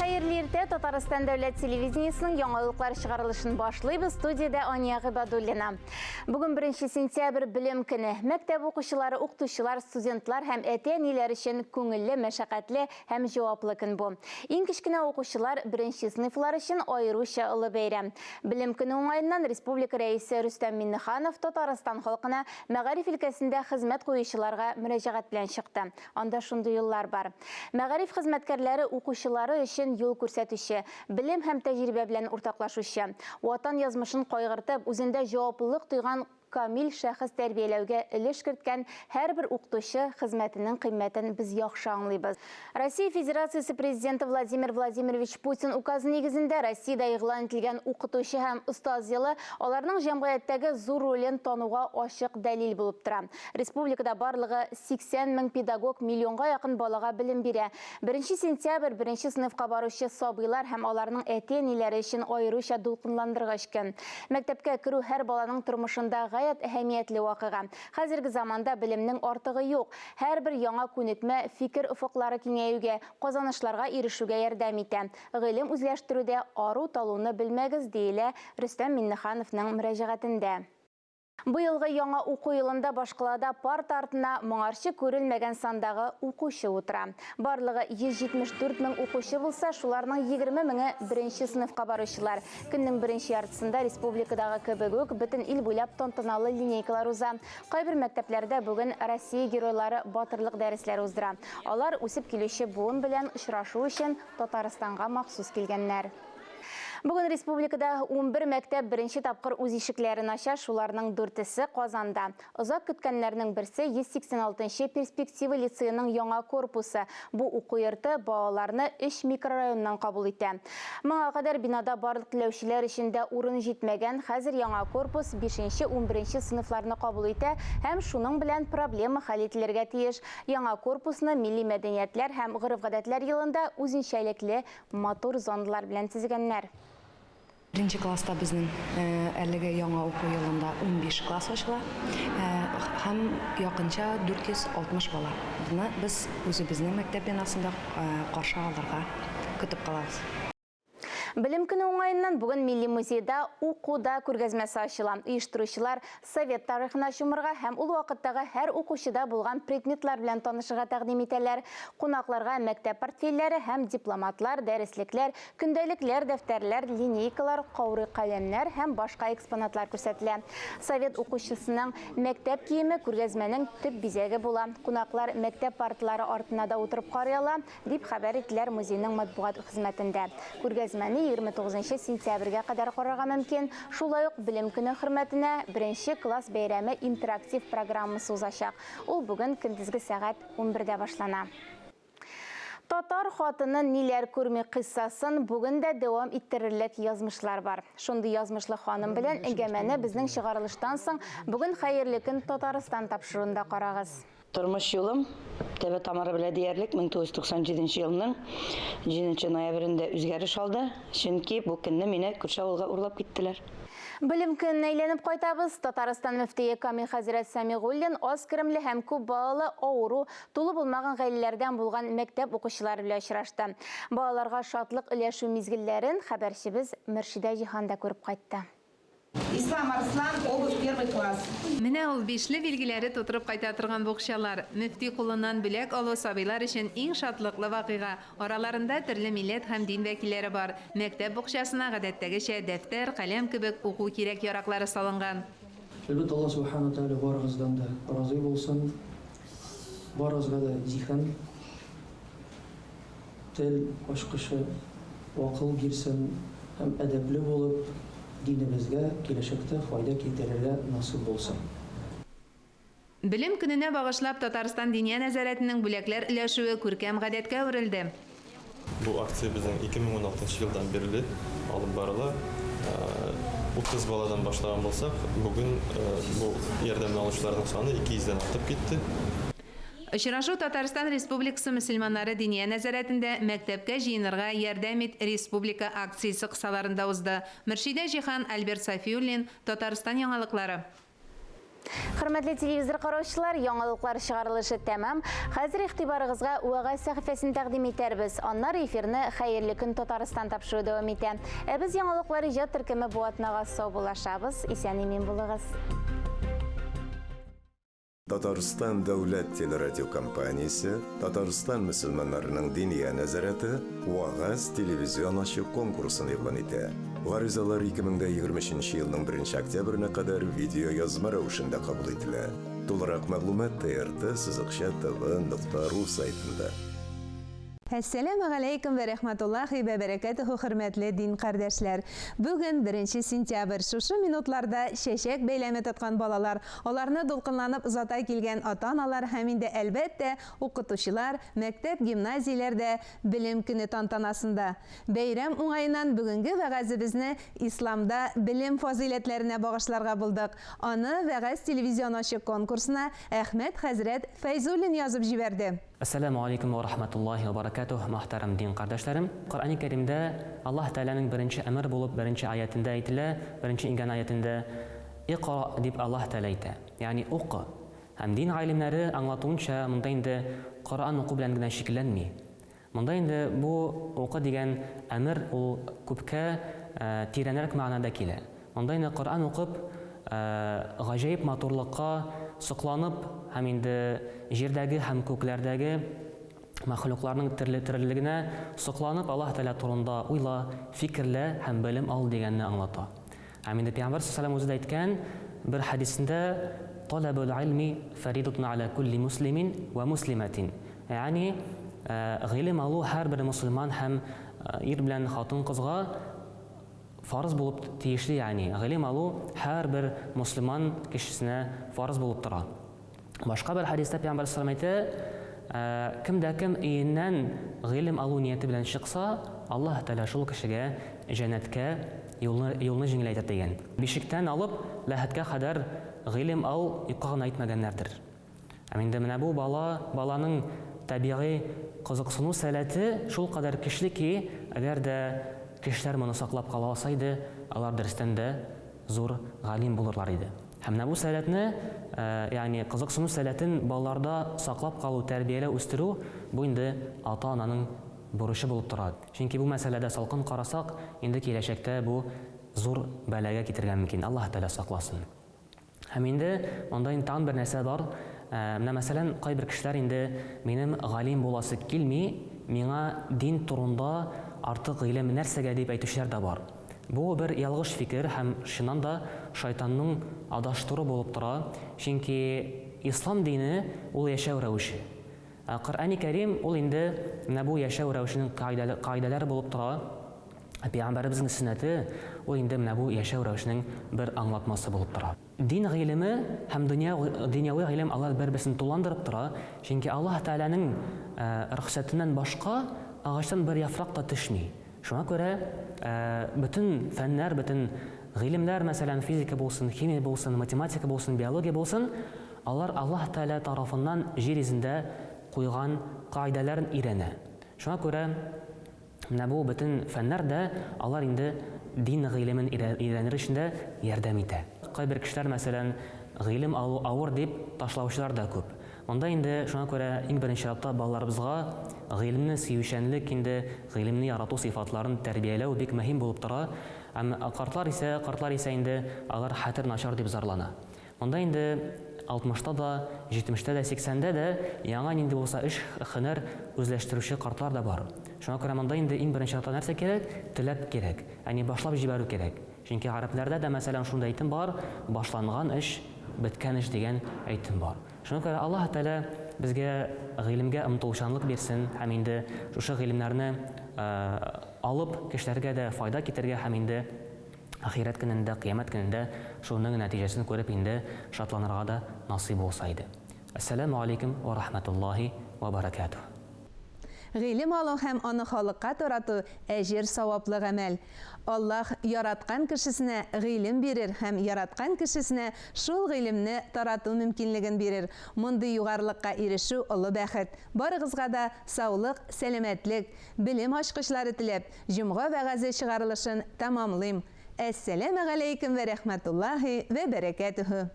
Хәерле иртә, Татарстан дәүләт телевидениесының яңалыклар чыгарылышын башлыйбыз. Студиядә Ания Гыйбадуллина. Бүген 1 сентябрь белем көне. Мәктәп укучылары, укытучылар, студентлар һәм әти-әниләр өчен күңелле, мәшәкатьле һәм җаваплы көн бу. Иң кечкенә укучылар, беренче сыйныфлар өчен аеруча олы бәйрәм. Белем көне уңаеннан республика Рәисе Рөстәм Миңнеханов Татарстан халкына, мәгариф өлкәсендә хезмәт куючыларга мөрәҗәгать белән чыкты. Анда шундый юллар бар. Мәгариф хезмәткәрләре укучылары өчен юл күрсәтүче, белем һәм тәҗрибә белән уртаклашучы, Ватан язмышын кайгыртып, үзендә җаваплылык тойган камил шәхес тәрбияләүгә өлеш керткән һәрбер укытучы хезмәтенең кыйммәтен без яхшы аңлыйбыз. Россия Федерациясе Президенты Владимир Владимирович Путин указы нигезендә Россиядә игълан ителгән Укытучы һәм остаз елы аларның җәмгыятьтәге зур ролен тануга ачык дәлил булып тора. Республикада барлыгы 80 мең педагог миллионга якын балага белем бирә. Беренче сентябрь, беренче сыйныфка баручы сабыйлар һәм аларның әти-әниләре өчен аеруча дулкынландыргыч көн. Мәктәпкә керү һәр баланың тормышында гаять әһәмиятле вакыйга. Хәзерге заманда белемнең артыгы юк. Һәрбер яңа күнекмә фикер офыклары киңәюгә, казанышларга ирешүгә ярдәм итә. Гыйлем үзләштерүдә ару-талуны белмәгез, диелә Рөстәм Миңнехановның мөрәҗәгатендә. Быелгы яңа уку елында башкалада парта артына моңарчы күрелмәгән сандагы укучы утыра. Барлыгы 174 мең укучы булса, шуларның 20 меңе беренче сыйныфка баручылар. Көннең беренче яртысында республикадагы кебек үк бөтен ил буйлап тантаналы линейкалар уза. Кайбер мәктәпләрдә бүген Россия геройлары батырлык дәресләре уздыра. Алар үсеп килүче буын белән очрашу өчен Татарстанга махсус килгәннәр. Бүген республикада 11 мәктәп беренче тапкыр үз ишекләрен ача, шуларның дүртесе Казанда. Озак көткәннәрнең берсе 186 нчы Перспектива лицееның яңа корпусы. Бу уку йорты балаларны өч микрорайоннан кабул итә. Моңа кадәр бинада барлык теләүчеләр өчен дә урын җитмәгән, хәзер яңа корпус бишенче, унберенче сыйныфларны кабул итә һәм шуның белән проблема хәл ителергә тиеш. Яңа корпусны Милли мәдәниятләр һәм гореф-гадәтләр елында үзенчәлекле Матур зондлар белән тезгәннәр. Беренче класста безнең әлеге яңа уку елында 15 класс ачыла һәм якынча 460 баланы без үзебезнең мәктәп бинасында каршы алырга көтеп калабыз. Белем көне уңаеннан бүген Милли музейда Укуда күргәзмәсе ачыла. Оештыручылар Совет тарихына чумырга һәм ул вакыттагы һәр укучыда булган предметлар белән танышырга тәкъдим итәләр. Кунакларга мәктәп портфельләре һәм дипломатлар, дәреслекләр, көндәлекләр, дәфтәрләр, линейкалар, каурый каләмнәр һәм башка экспонатлар күрсәтелә. Совет укучысының мәктәп киеме күргәзмәнең төп бизәге була. Кунаклар мәктәп парталары артына да утырып карый ала. Дип хәбәр иттеләр музейның матбугат хезмәтендә. Күргәзмәне 29 сентябрьгә кадәр карарга мөмкин. Шулай ук Белем көне хөрмәтенә Беренче класс бәйрәме интерактив программасы узачак. Ул бүген көндезге сәгать унбердә башлана. Татар хатыны ниләр күрми кыйссасын бүген дә дәвам иттерерлек язмышлар бар. Шундый язмышлы ханым белән әңгәмәне безнең чыгарылыштан соң бүген Хәерле көн, Татарстан тапшыруында карагыз. Тормыш юлым тәбә тамыры белә диярлек 1997 елның 7 ноябрендә үзгәреш алды, чөнки бу көнне мине күрше авылга урлап киттеләр. Белем көненә әйләнеп кайтабыз. Татарстан мөфтие Камил хәзрәт Сәмигуллин аз керемле һәм күп балалы, авыру, тулы булмаган гаиләләрдән булган мәктәп укучылары белән очрашты. Балаларга шатлык өләшү мизгелләрен хәбәрчебез Мөршидә Җиһан да күреп кайтты. Ислам Арслан, обувь первый класс. Менә ул бишле билгеләре тутырып кайта торган букчалар. Мөфти кулыннан бүләк алу сабыйлар өчен иң шатлыклы вакыйга. Араларында төрле милләт һәм дин вәкилләре бар. Мәктәп букчасына гадәттәгечә дәфтәр, каләм кебек уку кирәк-яраклары салынган. Әлбәттә, Аллаһ Сүбхәнәһү вә Тәгалә барыгыздан да разый булсын, барыгызга да зиһен, Тел ачкычы, акыл бирсен һәм әдәпле булып, динебезгә киләчәктә файда китерергә насыйп булсын. Белем көненә багышлап Татарстан Диния нәзарәтенең бүләкләр өләшүе күркәм гадәткә әверелде. Бу акция безнең 2016 елдан бирле алып барыла. 30 баладан башлаган булсак, бүген бу ярдәмне алучыларның саны 200 дән артып китте. Очрашу Татарстан Республикасы мөселманнары Диния нәзарәтендә Мәктәпкә җыенырга ярдәм ит республика акциясе кысаларында узды. Мөршидә Җиһан, Альберт Сафиуллин, Татарстан яңалыклары. Хөрмәтле телевизор караучылар, яңалыклар чыгарылышы тәмам. Хәзер игътибарыгызга вәгазь сәхифәсен тәкъдим итәрбез. Аннары эфирны Хәерле көн Татарстан тапшыруы дәвам итә. Ә без яңалыклар иҗат төркеме бу атнага саубуллашабыз. Исән-имин булыгыз. Татарстан дәүләт телерадиокомпаниясе, Татарстан мөселманнарының Диния нәзарәте Вәгазь телевизион ачык конкурсын игълан итә. Гаризалар 2023 нче елның беренче октябренә кадәр видеоязма рәвешендә кабул ителә. Тулырак мәгълүмат TRT сызыкча TV нокта ру сайтында. Әссәләмү галәйкүм вә рәхмәтуллаһи вә бәрәкәтүһү хөрмәтле дин кардәшләр! Бүген беренче сентябрь, шушы минутларда чәчәк бәйләме тоткан балалар, аларны дулкынланып озата килгән ата-аналар һәм инде әлбәттә укытучылар мәктәп-гимназияләрдә Белем көне тантанасында. Бәйрәм уңаеннан бүгенге вәгазебезне Исламда белем фазыйләтләренә багышларга булдык. Аны Вәгазь телевизион ачык конкурсына Әхмәт хәзрәт Фәйзуллин язып җибәрде. Әссәләмү алейкум вә рахмәтуллаһи вә бәрәкәтүһ, мөхтәрәм дин кардәшләрем! Коръәни Кәримдә Аллаһ Тәгаләнең беренче әмер булып беренче аятендә әйтелә, беренче иңгән аятендә, Икъра дип Аллаһ Тәгалә әйтә, ягъни укы. Һәм дин гыйлемнәре аңлатуынча, монда инде Коръән уку белән генә чикләнми. Монда инде бу укы дигән әмер ул күпкә тирәнрәк мәгънәдә килә. Монда инде Коръән укып, гаҗәеп матурлыкка сокланып һәм инде җирдәге һәм күкләрдәге мәхлукларның төрле-төрлелегенә сокланып Аллаһ Тәгалә турында уйла, фикерлә һәм белем ал дигәнне аңлата. Һәм инде Пәйгамбәр саллаллаһу үзе дә әйткән бер хәдисендә, Таләбул гыйльми фәридатун аля кулли муслимин вә муслимәтин. Ягъни, гыйлем алу һәрбер мусульман һәм ир белән хатын-кызга фарыз булып тиешле, ягъни, гыйлем алу һәрбер мусульман кешесенә фарыз булып тора. Башка бер хәдистә Пәйгамбәр саллаллаһу әйтә, Кем дә кем өеннән гыйлем алу нияте белән чыкса, Аллаһ Тәгалә шул кешегә җәннәткә юлны, юлны җиңеләйтер дигән. Бишектән алып ләхеткә кадәр гыйлем ал юкка гына әйтмәгәннәрдер. Һәм инде менә бу бала, баланың табигый кызыксыну сәләте шулкадәр көчле ки, әгәр дә кешеләр моны саклап кала алса иде, алар дөрестән дә зур галим булырлар иде. Һәм менә бу сәләтне, ягъни кызыксыну сәләтен балаларда саклап калу, тәрбияләү, үстерү, бу инде ата-ананың бурычы булып тора. Чөнки бу мәсьәләдә салкын карасак, инде киләчәктә бу зур бәлагә китерергә мөмкин. Аллаһ Тәгалә сакласын. Һәм инде монда инде тагын бер нәрсә бар. Менә мәсәлән, кайбер кешеләр инде минем галим буласы килми, миңа дин турында артык гыйлем нәрсәгә дип әйтүчеләр дә бар. Бу бер ялгыш фикер һәм чыннан да шайтанның адаштыру булып тора, чөнки ислам дине ул яшәү рәвеше. Ә Коръәни Кәрим ул инде менә бу яшәү рәвешенең кагыйдәләре булып тора. Ә пәйгамбәребезнең сөннәте ул инде менә бу яшәү рәвешенең бер аңлатмасы булып тора. Дин гыйлеме һәм дөнья дөньяви гыйлем алар бер-берсен тулыландырып тора, чөнки Аллаһ Тәгаләнең рөхсәтеннән башка агачтан бер яфрак та төшми. Шуңа күрә бөтен фәннәр, бөтен гыйлемнәр, мәсәлән, физика булсын, химия булсын, математика булсын, биология булсын, алар Аллаһ Тәгалә тарафыннан җир йөзендә куйган кагыйдәләрен өйрәнә. Шуңа күрә менә бу бөтен фәннәр дә алар инде дин гыйлемен өйрәнер өчен дә ярдәм итә. Кайбер кешеләр, мәсәлән, гыйлем алу авыр дип ташлаучылар да күп. Монда инде шуңа күрә иң беренче чиратта балаларыбызга гыйлемне сөючәнлек инде, гыйлемне ярату сыйфатларын тәрбияләү бик мөһим булып тора. Һәм картлар исә, картлар исә инде алар хәтер начар дип зарлана. Монда инде алтмышта да, җитмештә дә, сиксәндә дә яңа нинди булса эш, һөнәр үзләштерүче картлар да бар. Шуңа күрә монда инде иң беренче чиратта нәрсә кирәк? Теләк кирәк. Ягъни башлап җибәрү кирәк. Чөнки гарәпләрдә дә, мәсәлән, шундый әйтем бар, башланган эш, беткән эш дигән әйтем бар. Шуңа күрә Аллаһ Тәгалә безгә гыйлемгә омтылучанлык бирсен һәм инде шушы гыйлемнәрне алып, кешеләргә дә файда китерергә һәм инде ахирәт көнендә, кыямәт көнендә шуның нәтиҗәсен күреп инде шатланырга да насыйп булса иде. Әссәләмү алейкүм вә рахмәтуллаһи вә бәрәкәтүһ. Гыйлем алу һәм аны халыкка тарату әҗер-саваплы гамәл. Аллаһ яраткан кешесенә гыйлем бирер һәм яраткан кешесенә шул гыйлемне тарату мөмкинлеген бирер. Мондый югарылыкка ирешү олы бәхет. Барыгызга да саулык, сәламәтлек, белем ачкычлары теләп, җомга вәгазе чыгарылышын тәмамлыйм. Әссәләмегаләйкем вә рәхмәтуллаһи вә бәрәкәтүһү.